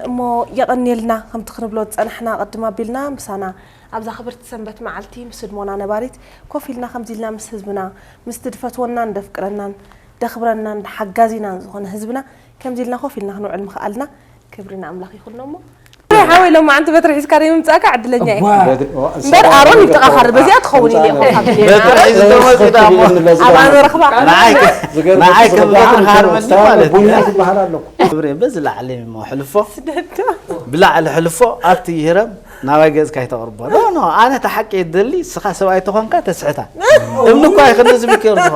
እሞ የቐንየልና። ከምቲ ክንብሎ ዝጸናሕና ቅድም ኣቢልና ምሳና ኣብዛ ክብርቲ ሰንበት መዓልቲ ምስ ህድሞና ነባሪት ኮፍ ኢልና ከምዚ ኢልና ምስ ህዝብና፣ ምስቲ ድፈትወናን ደፍቅረናን ደኽብረናን ሓጋዚናን ዝኾነ ህዝብና ከምዚ ኢልና ኮፍ ኢልና ክንውዕል ምኽኣልና ክብሪ ንኣምላኽ ይኹኖ። እሞ ሓወይ ሎማዓንቲ በትሪ ሒዝካ ደይ ምምጻእካ ዕድለኛ እየ። እምበር ኣሮን ይብጥቓኻ፣ በዚኣ ትኸውን ኢለ እኮ ካብ በትሪ ሒዙ ተመጺኡ ደኣ እሞ። ኣብ ኣነ ረኽባ። ንዓይ ከ-፣ ንዓይ ከም በትሪ ክሃርመኒ ማለት እዩ። ቡና ትበሃል ኣለኩ። ክብሪ በዚ ላዕሊ እሞ ሕልፎ። ስደዶ። ብላዕሊ ሕልፎ ኣብቲ ይህረም ናባይ ገጽካ ይተቕርቦ። ኖ፣ ኖ፣ ኣነ እቲ ሓቂ እየ ዝደሊ፣ ንስኻ ሰብኣይ ተኾንካ ተስሕታ። እምኒ እኳ ይኽእል ዝምክር ዝኾ።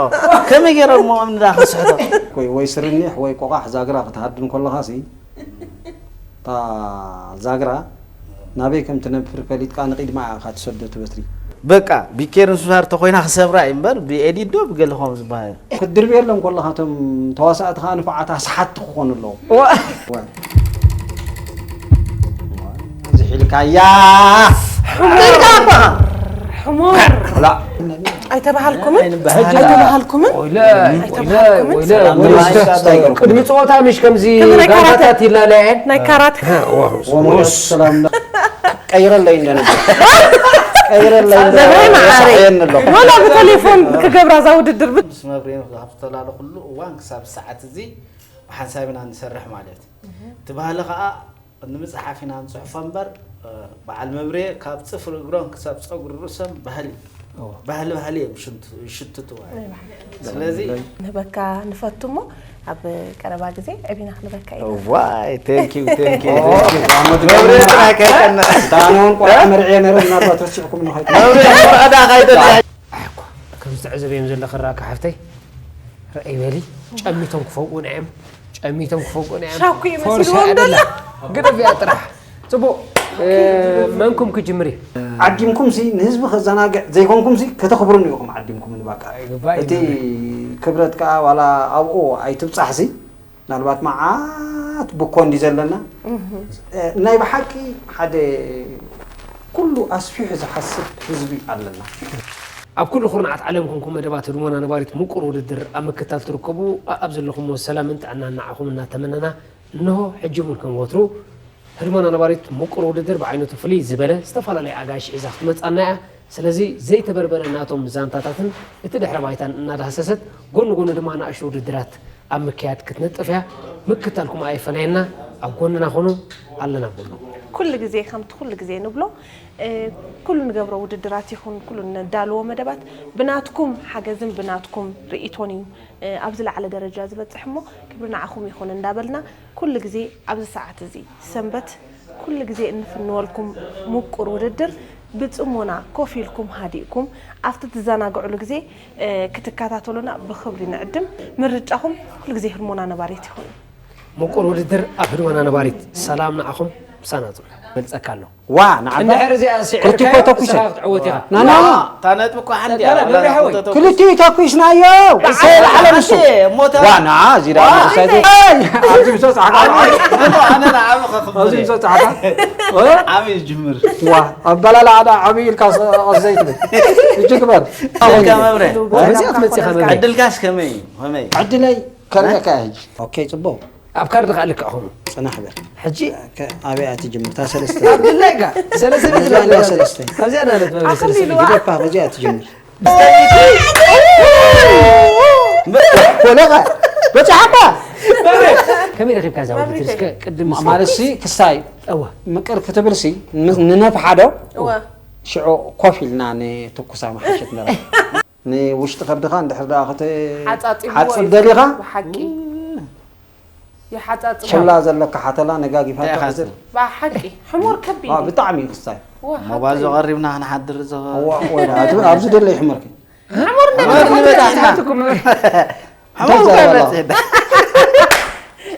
ከመይ ገይረ እሞ እምኒ ደኣ ክስሕቶ? ወይ፣ ወይ ስርኒሕ ወይ ቆቓሕ ዛግራ ክትሃድን ከለኻሲ፣ እታ ዛግራ ናበይ ከም ትነብር ፈሊጥካ ንቒድማ ኢኻ ትሰዶ እቲ በትሪ። በቃ፣ ቢኬር ንሱሳር ተኾይና ክሰብራ እዩ እምበር፣ ብኤዲት ዶ ብገለ ከምኡ ዝበሃል? ክትድርብየሎም ከለኻ እቶም ተዋሳእቲ ኸኣ ንፉዓት ኣስሓትቲ ክኾኑ ኣለዎም። ዋ። ዋ። ዝሒልካያ። ሕሙር። ኢልካ ኣባኻ። ሕሙር። ላ። ኣይተባሃልኩምን? ኣይንበሃል። ኣይተባሃልኩምን? ወይለ፣ ወይለ፣ ኣይተባሃልኩምን? ወይለ፣ ሰላም ወይለ። ናይ ስታ-፣ ስታ ይገርም። ቅድሚ ጸወታ ምሽ ከምዚ ከምዚ ናይ ካራተ። ጋንታታት ይላለያ እየን? ናይ ካራተ። እ፣ ዋ፣ ወሙሉ ወስ። ሰላም ነ-፣ ቀይረለይ እንደነበር። ቀይረለይ እንደነበር። ዘበይ መዓረይ። የሳዕየኒ ኣሎ። ወላ ብቴሌፎን ክገብራ እዛ ውድድር ብ-፣ ምስ መብሬን ካብ ዝተላለኹሉ እዋን ክሳብ ሰዓት እዚ ብሓንሳብ ኢና ንሰርሕ ማለት እዩ። እቲ ባህሊ ኸኣ ቅድሚ መጽሓፍ ኢና ንጽሕፎ እምበር፣ እ፣ በዓል መብሬ ካብ ጽፍሪ እግሮም ክሳብ ጸጉሪ ርእሶም ባህሊ፣ እዎ። ባህሊ፣ ባህሊ እዮም ሽንቱ-፣ ይሽትቱ ማለት እዩ። ናይ ባህሊ። ስለዚ ንህበካ ንፈቱ እሞ ኣብ ቀረባ ግዜ ዕቢና ክንበካ ኢና። ዋይ፣ thank you፣ thank you፣ ኦ፣ thank you። መብሬ ጥራይ ከይቀንዕ። ዳኖን ቆልዓ መርዕየ ነይረ እናባት ረሲዕኩም ንኸይድ። መብሬ ፈቐዳ ከይደለ። ኣይ እኮ፣ ከም ዝተዕዘበዮም ዘለኺ ራካ ሓፍተይ፣ ረኣይ በሊ፣ ጨሚቶም ክፈውቁና እዮም፣ ጨሚቶም ክፈውቁና እዮም። ሻኩ እዩ ፎርሳ መስልዎም እያ ደላ። ደላ። ግደፍያ ጥራሕ። ጽቡቕ፣ እ፣ መንኩም ክጅምር እዩ። ዓዲምኩምሲ ንህዝቢ ከዘናግዕ ዘይኮንኩምሲ ከተኽብሩኒ ኢኹም ዓዲምኩም ንባካ። ይግባእ፣ እቲ ይግባእ። ክብረት ከኣ ዋላ ኣብኡ ኣይትብጻሕሲ። ምናልባት መዓት ብኮ እንዲ ዘለና፣ እህ። እ፣ ናይ ብሓቂ ሓደ ኩሉ ኣስፊሑ ዝሓስብ ህዝቢ ኣለና። ኣብ ኩሉ ኩርናዓት ዓለም ኮንኩም መደባት ህድሞና ነባሪት ምቁር ውድድር ኣብ ምክታል ትርከቡ፣ ኣኣብ ዘለኹሞ ሰላምን ጥዕናን ንዓኹም እናተመነና፣ እንሆ ሕጂ እውን ከም ወትሩ ህድሞና ነባሪት ምቁር ውድድር ብዓይነቱ ፍልይ ዝበለ ዝተፈላለየ ኣጋይሽ ሒዛ ክትመጻና እያ። ስለዚ ዘይተበርበረ ናቶም ዛንታታትን እቲ ድሕረ ባይታን እናዳህሰሰት ጎኒ ጎኒ ድማ ንኣሽቱ ውድድራት ኣብ ምክያድ ክትነጥፍ እያ። ምክታልኩም ኣይፈለየና፣ ኣብ ጎንና ኹኑ፣ ኣለና በሉ። ኩሉ ግዜ ከምቲ ኩሉ ግዜ ንብሎ፣ እ፣ ኩሉ ንገብሮ ውድድራት ይኹን ኩሉ ነዳልዎ መደባት ብናትኩም ሓገዝን ብናትኩም ርእይቶን እዩ፣ እ፣ ኣብ ዝለዓለ ደረጃ ዝበጽሕ እሞ ክብሪ ንዓኹም ይኹን እንዳበልና ኩሉ ግዜ ኣብዚ ሰዓት እዚ ሰንበት ኩሉ ግዜ እንፍንወልኩም ምቁር ውድድር ብጽሞና ኮፍ ኢልኩም ሃዲእኩም ኣብቲ ትዘናግዕሉ ግዜ፣ እ፣ ክትከታተሉና ብኽብሪ ንዕድም። ምርጫኹም ኩሉ ግዜ ህድሞና ነባሪት ይኹን። ምቁር ውድድር ኣብ ህድሞና ነባሪት። ሰላም ንዓኹም፣ ምሳና ጽንሑ። ይገልጸካ ኣሎ። ዋ፣ ንዓባ እንድሕር እዚኣ ስዒርካ ክልቲኡ ተኩሰ። ንስኻ ክትዕወት ኢኻ። ና፣ ና። እታ ነጥቢ እኮ ሓንቲ እያ። ተረፍ፣ ዋላ መብርሒ ወይ። ክልቲኡ ተኩስናዮ። እሰይ፣ ላዕለ ንሱ። ሓንቲ እሞ ተረፍ። ዋ፣ ና፣ እዚ ደኣ ዋ፣ ንጉሳይ ዘይ-፣ ኣብዚ ምሶ ጻዕዳ። ኣነ ንዓቢ ከኽብር ኣብዚ እየ። ምሶ ጻዕዳ። እ? ዓቢ ይጅምር። ዋ፣ ኣበላልዓ ደኣ ዓቢ ኢልካ ስ-፣ ዘይትብል። እጅ ግበር። ኢልካ መብርሂ። በዚኣ ትመጽእ ኢኻ መብርሂ። ዕድልካስ ከመይ እዩ? ከመይ? ዕድለይ ከርእየካ ሕጂ። ኦኬ፣ ጽቡቕ። ኣብ ካርድ ከኣ ልክዕ ኾኑ። ጽናሕ በል። ሕጂ ከ-፣ ኣበይ እያ ትጅምር? እታ ሰለስተ። ኣብ ድላይካ። ሰለስተ ኣብዚ ድላይካ። ኣለዋ ሰለስተ። ኣብዚኣ ናለት መብርሂ ኣኽሊ ሰለስተ። ኢልዋ። ግደፋ፣ በዚኣ ትጅምር። ኮለኻ። በጽሓካ። ከመይ ረኺብካ እዛ ውድድር? እስከ ቅድም ማ-፣ ማለት ሲ ክሳይ እዋ። ምቅር ክትብል ሲ ን-፣ ንነፍሓዶ? እዋ። ሽዑ ኮፍ ኢልና ንትኩሳ መሓሸት ነራ። ንውሽጢ ከብድኻ እንድሕር ደኣ ክተ-፣ ሓጻጺብዎ ሓጽብ እዩ ደሊኻ? ብሓቂ። ይሓጻጽብ። ሽላ ዘለካ ሓተላ ነጋጊፋ እንታይ ኢኻ ትሕዝር። ትብል? ብሓቂ። ሕሙር ከቢድ ዋ፣ እዩ። ብጣዕሚ እዩ ክስታይ። ዋ፣ ሞባይል ሓቂ። ቀሪብና ክንሓድር ዘኸ-፣ እዋ፣ ወይ ደኣ፣ እቲ ኣብዚ ደለይ ሕሙርኪ። ሕሙር እንደ ሕሙር ሕሙር በጺሕና። ሓትኩም። እንታይ እንታይ ዘረባ ዘረባ ኣለዎ? በጺሕና?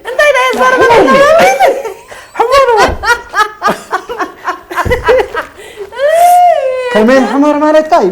እንታይ ደኣ ዘረባ ኣለዎ? ከመይ ሕመር ማለት እንታይ እዩ?